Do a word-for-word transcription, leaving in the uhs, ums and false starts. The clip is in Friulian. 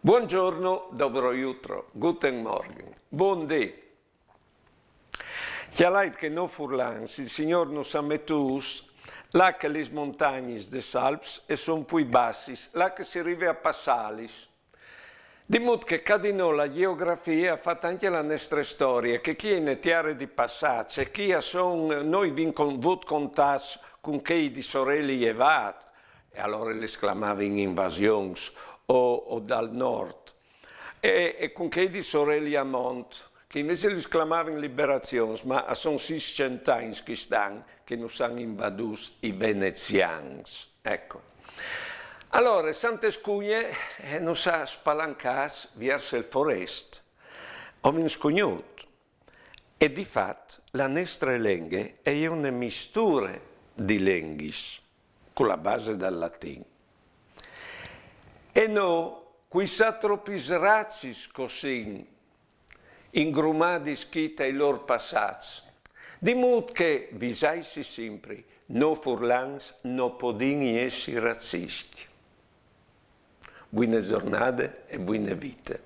Buongiorno, dobro jutro, guten Morgen, bundì. Cjalait che nô furlans il Signôr nus à metûts là che lis montagnis des Alps e son plui bassis, là che si rive a passâlis. Di mût che ca di nô la gjeografie e à fat ancje la nestre storie, che chi e je une tiare di passaç, e chi a son, nô o vin vût contacts cun chei di soreli jevât, e alore lis clamavin invasions, o, o dal nord, e, e cun chei di soreli a mont, che invezit lis clamavin liberazions, ma a son sîscent agns chist an che nus àn invadûts i venezians. Eco. Alore, Sante Scugne, eh, nus à spalancâts viers il forest. O vin scugnût. E di fat, la nestre lenghe e je une misture di lenghis, cu la base dal latin. E nô, cui sa tropis racis che o sin ingrumadis chi tai lôr passaçs. Di mût che, visaitsi simpri, nô furlans no podìn jessi raciscj. Buine zornade e buine vite.